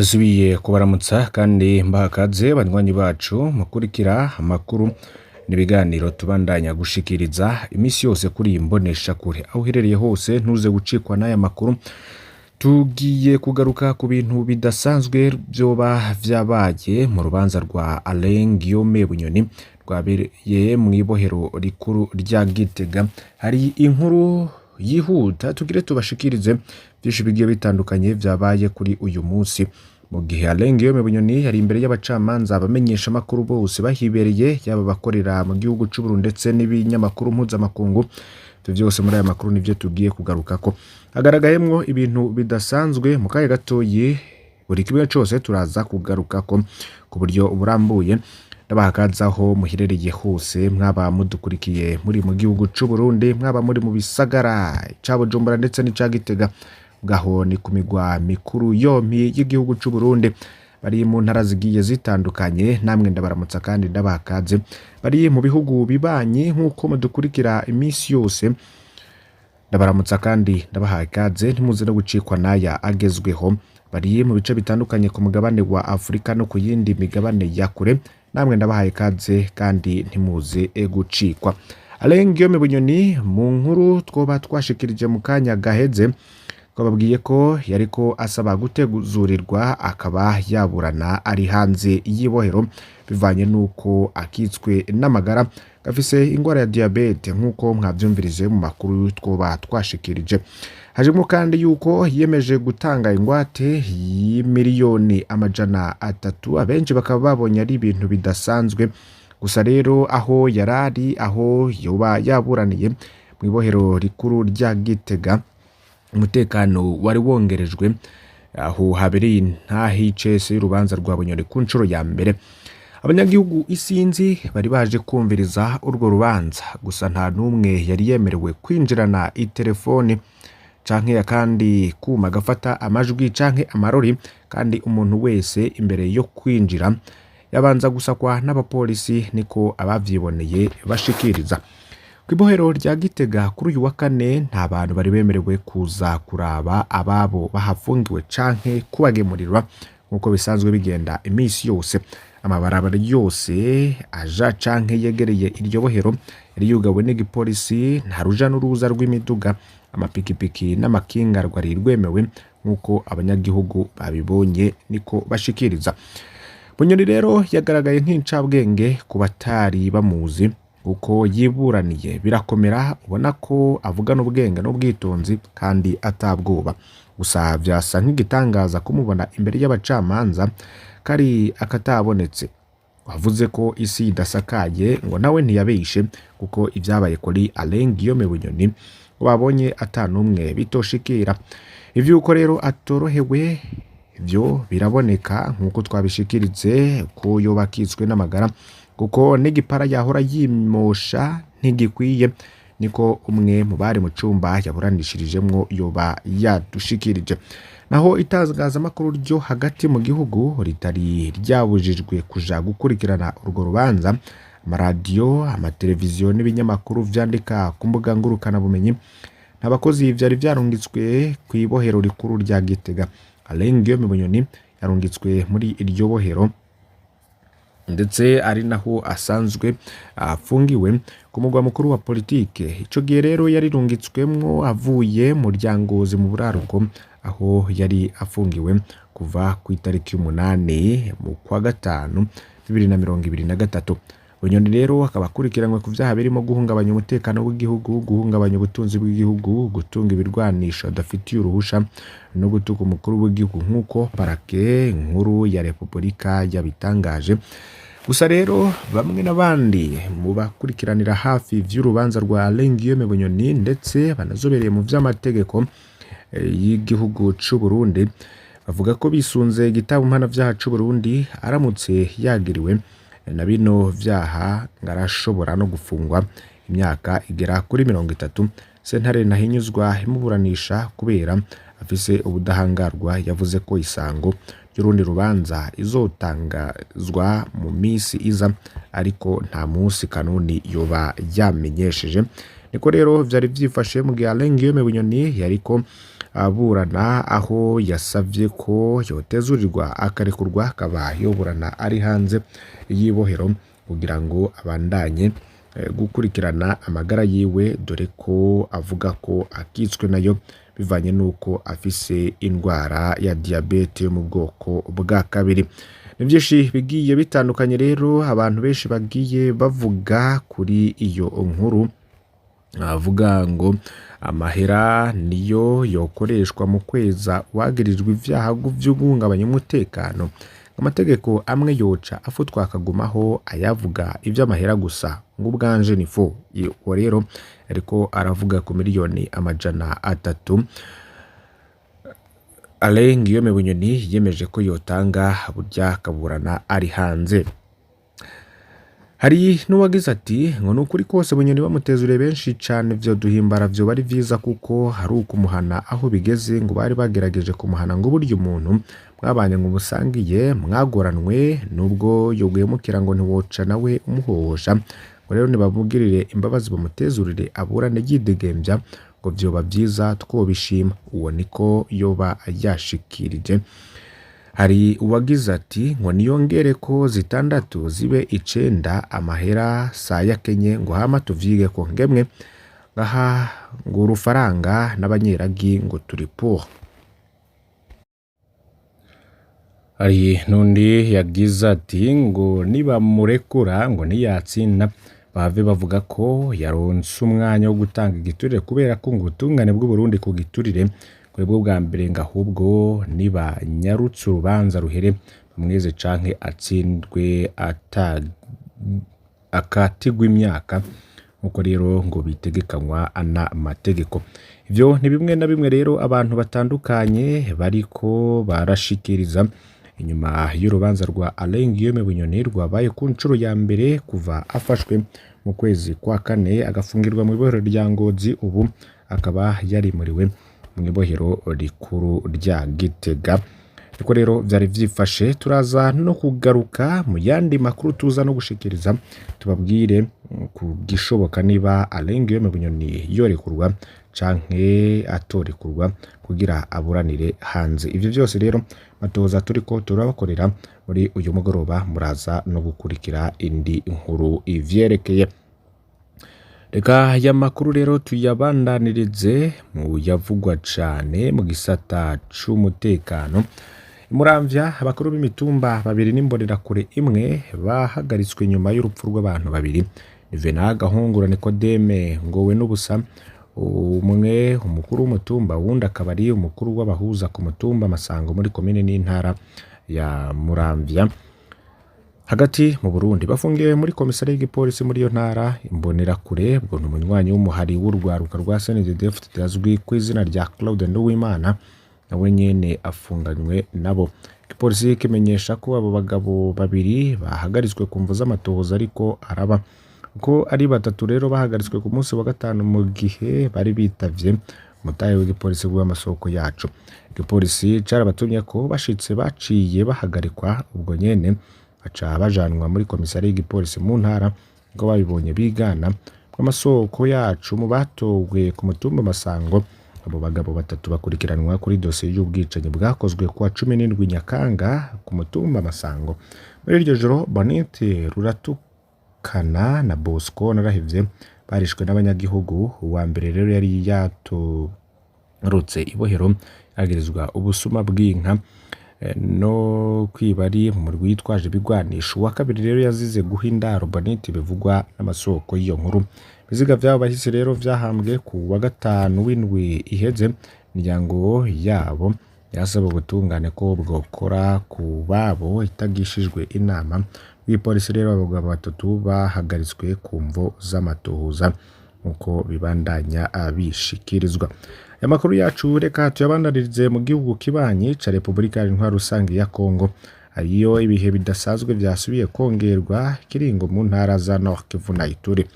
Ndasubiye kubaramutsa kandi mbaha ikaze banywanyi bacu mukurikira amakuru n'ibiganiro tubandanya gushikiriza imisi yose kuri iyi mboneshakure. Aho uherereye hose ntuze gucikwa n'aya makuru. Tugiye kugaruka ku bintu bidasanzwe vyoba vyabaye mu rubanza rwa Alain Guillaume Bunyoni rwabereye mw'ibohero rikuru rya Gitega. Hari inkuru yihuta tugire tubashikirize vyinshi bigiye bitandukanye vyabaye kuri uyu munsi. Mu gihe Alain Guillaume Bunyoni yari imbere y'abacamanza, abamenyeshamakuru bose bahibereye, yaba abakorera mu gihugu c'Uburundi ndetse n'ibinyamakuru mpuzamakungu. Ivyo vyose muri aya makuru nivyo tugiye kugarukako. Hagaragayemwo ibintu bidasanzwe. Mu kanya gatoyi buri kimwe cose turaza kugarukako ku buryo burambuye. Ndabaha ikaze aho muherereye hose, mwaba mudukurikiye muri mu gihugu c'Uburundi, mwaba muri mu bisagara ca Bujumbura ndetse n'ica Gitega, ngaho ni ku migwa mikuru yompi y'igihugu c'Uburundi. Bari mu ntara zigiye zitandukanye, namwe ndabaramutsa kandi ndabaha ikaze. Bari mu bihugu bibanyi nk'uko mudukurikira imisi yose, ndabaramutsa kandi ndabaha ikaze, ntimuze no gucikwa n'aya agezweho. Bari mu bice bitandukanye ku mugabane wa Afurika no ku yindi migabane ya kure, namwe ndabahaye ikaze kandi ntimuze gucikwa. Alain Guillaume Bunyoni, mu nkuru twoba twashikirije mu kanya gaheze, twababwiye ko yariko asaba gutezurirwa akaba yaburana ari hanze y'ibohero bivanye n'uko akitswe n'amagara, gafise ingwara ya diyabete nk'uko mwavyumvirije mu makuru twoba twashikirije. Hajemwo kandi yuko yiyemeje gutanga ingwate y'imiliyoni 300, abenshi bakaba babonye ari ibintu bidasanzwe. Gusa rero aho yarari, aho yoba yaburaniye mw'ibohero rikuru rya Gitega, umutekano wari wongerejwe aho habereye intahe y'icese y'urubanza rwa Bunyoni ku nshuro ya mbere. Abanyagihugu isinzi bari baje kumviriza urwo rubanza, gusa nta n'umwe yari yemerewe kwinjirana iterefoni canke akandi kuma gafata amajwi canke amarori, kandi umuntu wese imbere yo kwinjira yabanza gusakwa n'abapolisi, niko abavyiboneye bashikiriza. Kw'ibohero rya Gitega kuri uyu wa kane nta bantu bari bemerewe kuza kuraba ababo bahafungiwe canke kubagemurirwa nk'uko bisanzwe bigenda imisi yose. Amabarabara yose aja canke yegereye iryo bohero yari yugawe n'igipolisi, nta ruja n'uruza rw'imiduga, amapikipiki n'amakinga rwari rwemewe nk'uko abanyagihugu babibonye niko bashikiriza. Bunyoni rero yagaragaye nk'incabwenge ku batari bamuzi, kuko yiburaniye birakomera, ubona ko avugana ubwenge n'ubwitonzi kandi atabwoba. Gusa vyasa nk'igitangaza kumubona imbere y'abacamanza kari akatabonetse. Wavuze ko isi idasakaye ngo nawe ntiyabeshe, kuko ivyabaye kuri Alain Guillaume Bunyoni ngo babonye ata n'umwe bitoshikira. Ivyuko rero atorohewe vyo biraboneka nk'uko twabishikiritse ko yoba akitswe n'amagara, kuko n'igipara yahora yimosha ntigikwiye, niko umwe mu bari mu cumba yaburanishirijemwo yoba yadushikirije. Naho itangazamakuru ryo hagati mu gihugu ritari ryabujijwe kuja gukurikirana urwo rubanza, amaradiyo, amateleviziyo n'ibinyamakuru vyandika ku mbuga ngurukanabumenyi, nta bakozi vyari vyarungitswe kw'ibohero rikuru rya Gitega. Alain Guillaume Bunyoni yarungitswe muri iryo bohero ndetse ari naho asanzwe afungiwe ku mugwa mukuru wa politike. Ico gihe rero yarirungitswemwo avuye mu Ryangozi mu buraruko, aho yari afungiwe kuva kw'itariki 8 mu kwa gatanu 2023. Bunyoni rero akaba akurikiranywe ku vyaha birimo guhungabanya umutekano w'igihugu, guhungabanya ubutunzi bw'igihugu, gutunga ibirwanisho adafitiye uruhusha no gutuka umukuru w'igihugu nk'uko parake nkuru ya Repubulika yabitangaje. Gusa rero bamwe n'abandi mu bakurikiranira hafi vy'urubanza rwa Alain Guillaume Bunyoni ndetse banazobereye mu vy'amategeko y'igihugu c'Uburundi bavuga ko bisunze igitabo mpanavyaha c'Uburundi, aramutse yagiriwe na bino vyaha ngo arashobora no gufungwa imyaka igera kuri 30. Sentare ntahinyuzwa imuburanisha kubera afise ubudahangarwa yavuze ko isango ry'urundi rubanza izotangazwa mu misi iza, ariko nta musi kanuni yoba yamenyesheje. Niko rero vyari vyifashe mu gihe Alain Guillaume Bunyoni yariko aburana, aho yasavye ko yotezurirwa akarekurwa akaba yoburana ari hanze y'ibohero kugira ngo abandanye gukurikirana amagara yiwe, dore ko avuga ko akitswe nayo bivanye n'uko afise indwara ya diyabete yo mu bwoko bwa kabiri. Ni vyinshi bigiye bitandukanye rero abantu benshi bagiye bavuga kuri iyo nkuru, avuga ngo amahera niyo yokoreshwa mu kweza uwagirijwe ivyaha vyo guhungabanya umutekano, amategeko amwe yoca afutwa akagumaho ayavuga ivy'amahera gusa, ngo ubwanje ni fo. Uwo rero ariko aravuga ku miliyoni 300 Alain Guillaume Bunyoni yemeje ko yotanga burya akaburana ari hanze. Hari n'uwagize ati ngo ni ukuri kose Bunyoni bamutezuriye benshi cane vyoduhimbara, vyoba ari vyiza kuko hari ukumuhana aho bigeze. Ngo bari bagerageje kumuhana, ngo burya umuntu mwabanye ngo musangiye mwagoranwe nubwo yoguhemukira ngo ntiwoca nawe umuhohosha, ngo rero nibamugirire imbabazi bamutezurire aburane yidegembya, ngo vyoba vyiza twobishima. Uwo niko yoba yashikirije. Hari uwagize ati ngo niyongere ko 6 zibe 9, amahera sayakenye, ngo hama tuvyigeko ngemwe ngaha, ngo urufaranga n'abanyeragi ngo turi pour. Hari n'undi yagize ati ngo nibamurekura ngo niyatsinda bahave bavuga ko yaronse umwanya wo gutanga igiturire, kubera ko ngo ubutungane bw'Uburundi ku giturire ngo nibwo bwa mbere, ngo ahubwo nibanyarutse urubanza ruhere bamweze canke atsindwe akatigwa imyaka, nkuko rero ngo bitegekanywa n'amategeko. Ivyo ni bimwe na bimwe rero abantu batandukanye bariko barashikiriza inyuma y'urubanza rwa Alain Guillaume Bunyoni rwabaye ku nshuro ya mbere kuva afashwe mu kwezi kwa kane agafungirwa mu ibohero rya Ngozi, ubu akaba yarimuriwe mu ibohero rikuru rya Gitega. Niko rero vyari vyifashe. Turaza no kugaruka mu yandi makuru tuza no gushikiriza, tubabwire ku gishoboka niba Alain Guillaume Bunyoni yorekurwa canke atorekurwa kugira aburanire hanze. Ivyo vyose rero matoza turiko turabakorera muri uyu mugoroba, muraza no gukurikira indi nkuru ivyerekeye. Reka aya makuru rero tuyabandanirize mu yavugwa cane mu gisata c'umutekano. Muramvya, abakuru b'imitumba babiri n'imbonerakure imwe bahagaritswe nyuma y'urupfu rw'abantu babiri. Venant Gahungura Nikodeme Ngowe n'ubusa, umwe umukuru w'umutumba, uwundi akaba ari umukuru w'abahuza ku mutumba Masango muri komine n'intara ya Muramvya hagati mu Burundi, bafungiwe muri komisariya y'igipolisi muri iyo ntara. Imbonerakure ubwo ni umunywanyi w'umuhari w'urwaruka rwa CNDD-FDD azwi ku izina rya Claude Nduwimana, nawe nyene afunganywe nabo. Igipolisi kimenyesha ko abo bagabo babiri bahagaritswe ku mvo z'amatohoza ariko araba. Uko ari batatu rero bahagaritswe ku munsi wa gatanu mu gihe bari bitavye umutahe w'igipolisi w'amasoko yacu. Igipolisi carabatumye ko bashitse baciye bahagarikwa ubwo nyene, baca bajanwa muri komisariya y'igipolisi mu ntara ngo babibonye bigana bw'amasoko yacu mu batowe ku mutumba Masango. Abo bagabo batatu bakurikiranwa kuri dosiye y'ubwicanyi bwakozwe kuwa 17 Nyakanga ku mutumba Masango. Muri iryo joro Bonite Ruratukana na Bosco Narahevye barishwe n'abanyagihugu. Uwa mbere rero yari yatorotse ibohero yagirizwa ubusuma bw'inka no kwiba ari mu murwi witwaje ibigwanisho. Uwa kabiri rero yazize guha indaro Bonite bivugwa n'amasoko y'iyo nkuru. Ibiziga vy'abo bahisi rero vyahambwe ku wa gatanu w'indwi iheze. Imiryango yabo yasaba ubutungane ko bwokora ku babo itagishijwe inama. Igipolisi rero abagabo batatu bahagaritswe ku mvo z'amatohoza nkuko bibandanya bishikirizwa. Aya makuru yacu reka tuyabandanirize mu gihugu kibanyi ca Repubulika Iharanira Rusangi ya Kongo, ariyo ibihe bidasanzwe vyasubiye kongerwa kiringo mu ntara za Nord Kivu na Ituri.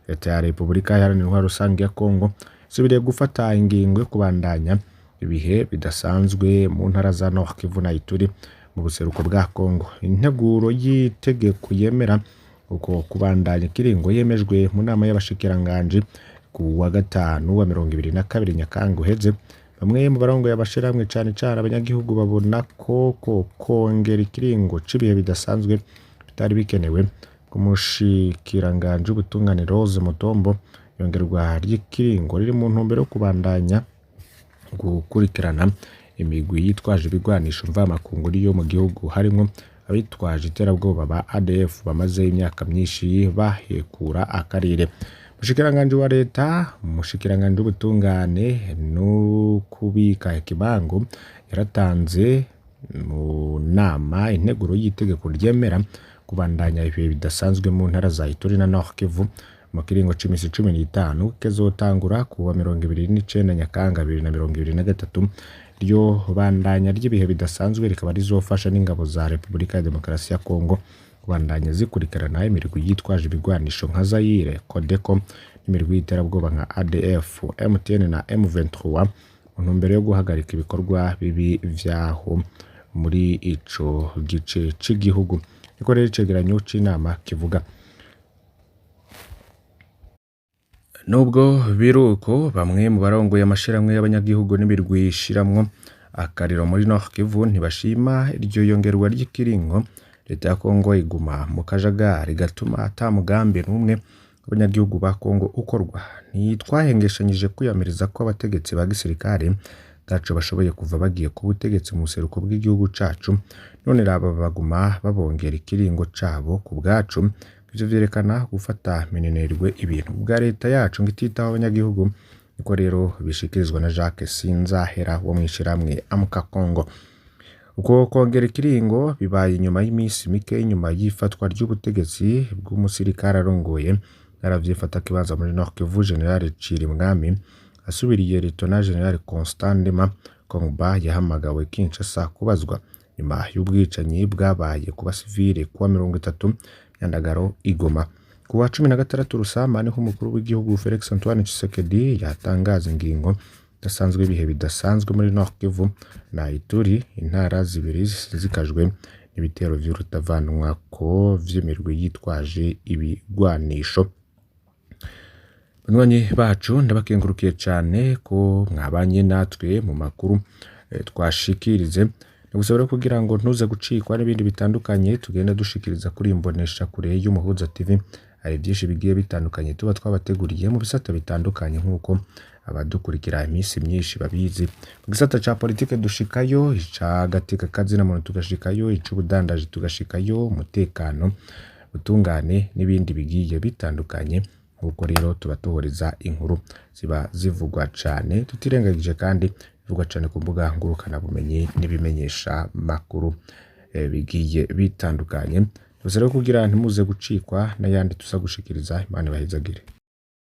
Leta ya Repubulika Iharanira Rusangi ya Kongo isubiriye gufata ingingo yo kubandanya ibihe bidasanzwe mu ntara za Nord Kivu na Ituri mu buseruko bwa Kongo. Integuro y'itegeko yemera uko kubandanya kiringo yemejwe mu nama y'abashikiranganji Ku wa gatanu wa 22 Nyakanga uheze, bamwe mu barongoye amashirahamwe, cane cane abanyagihugu, babona ko kongera ikiringo c'ibihe bidasanzwe bitari bikenewe. Umushikiranganji w'ubutungane Rose Mutombo, yongerwa ry'ikiringo riri mu ntumbero yo kubandanya gukurikirana imigwi yitwaje ibigwanisho mvamakungu yo mu gihugu, harimwo abitwaje iterabwoba ba ADF bamaze imyaka myinshi bahekura akarere. Umushikiranganji wa leta, umushikiranganji w'ubutungane no kubika ikibango, yaratanze mu nama integuro y'itegeko ryemera kubandanya ibihe bidasanzwe mu ntara za Ituri na Nord Kivu mu kiringo c'imisi 15, kezotangura kuwa 29 Nyakanga 2023. Iryo bandanya ry'ibihe bidasanzwe rikaba rizofasha n'ingabo za Repubulika ya Demokarasi ya Kongo kubandanya zikurikirana imirwi yitwaje ibigwanisho nka Zaire, Codeco n'imirwi y'iterabwoba nka ADF, MTN na M23, mu ntumbero yo guhagarika ibikorwa bibi vyaho muri ico gice c'igihugu. Niko rero icegeranyo c'inama kivuga. Nubwo biruko, bamwe mu barongoye amashirahamwe y'abanyagihugu n'imirwi ishiramwo akariro muri Nord Kivu ntibashima iryo yongerwa ry'ikiringo. Leta ya Kongo iguma mu kajagari gatuma ata mugambi n'umwe w'abanyagihugu ba Kongo ukorwa. Ntitwahengeshanyije kwiyamiriza ko abategetsi ba gisirikare taco bashoboye kuva bagiye ku butegetsi mu buseruko bw'igihugu cacu, none raba baguma babongera ikiringo cabo ku bwacu. Ivyo vyerekana gufata minenerwe ibintu bwa leta yacu ngo ititaho abanyagihugu. Niko rero bishikirizwa na Jacques Sinzahera wo mw'ishirahamwe Amka Congo. Uko kongera ikiringo bibaye inyuma y'imisi mike inyuma y'ifatwa ry'ubutegetsi bw'umusirikare arongoye yaravyifata kibanza muri Nord Kivu, General Cirimwami, asubiriye Lieutenant General Constant Ndima Kongba yahamagawe Kinshasa kubazwa nyuma y'ubwicanyi bwabaye ku basivile kuwa 30 Nyandagaro i Goma. Ku wa 16 Rusama niho umukuru w'igihugu Felix Antoine Tshisekedi yatangaza ingingo idasanzwe, ibihe bidasanzwe muri Nord Kivu na Ituri, intara zibiri zikajwe n'ibitero vy'urutavanwako vy'imirwi yitwaje ibigwanisho. Banywanyi bacu, ndabakengurukiye cane ko mwabanye natwe mu makuru twashikirize. Nagusaba rero kugira ngo ntuze gucikwa n'ibindi bitandukanye tugenda dushikiriza kuri imbonesha kure y'Umuhuza TV. Hari byinshi bigiye bitandukanye tuba twabateguriye mu bisata bitandukanye, nk'uko abadukurikira iminsi myinshi babizi. Mu gisata ca politike dushikayo, ica kazina muntu tugashikayo, ic'ubudandaji tugashikayo, umutekano, ubutungane n'ibindi bigiye bitandukanye. Nk'uko rero tuba tuhoriza inkuru ziba zivugwa cane, tutirengagije kandi bivugwa cane ku mbuga ngurukanabumenyi n'ibimenyesha makuru bigiye bitandukanye. Gusa rero kugira ntimuze gucikwa n'ayandi tuza gushikiriza, Imana ibahezagire.